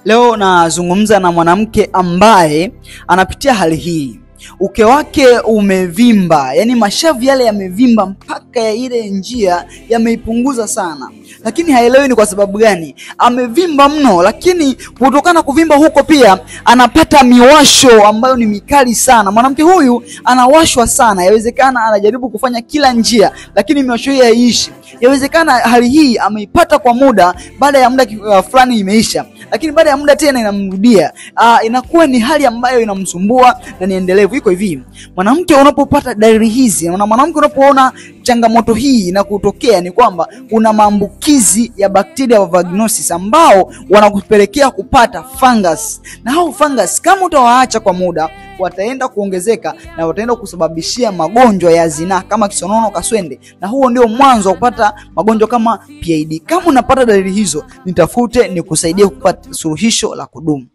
Leo nazungumza na mwanamke ambaye anapitia hali hii. Uke wake umevimba, yani mashavu yale yamevimba mpaka ya ile njia yameipunguza sana, lakini haelewi ni kwa sababu gani amevimba mno. Lakini kutokana kuvimba huko pia anapata miwasho ambayo ni mikali sana. Mwanamke huyu anawashwa sana, yawezekana anajaribu kufanya kila njia, lakini miwasho hii haiishi. Yawezekana hali hii ameipata kwa muda, baada ya muda fulani imeisha, lakini baada ya muda tena inamrudia. Inakuwa ni hali ambayo inamsumbua na ni endelevu. Iko hivi, mwanamke unapopata dalili hizi na mwanamke unapoona changamoto hii na kutokea, ni kwamba una maambukizi ya bakteria wa vaginosis ambao wanakupelekea kupata fungus, na hao fungus kama utawaacha kwa muda wataenda kuongezeka na wataenda kusababishia magonjwa ya zinaa kama kisonono, kaswende, na huo ndio mwanzo wa kupata magonjwa kama PID. Kama unapata dalili hizo, nitafute nikusaidie kupata suluhisho la kudumu.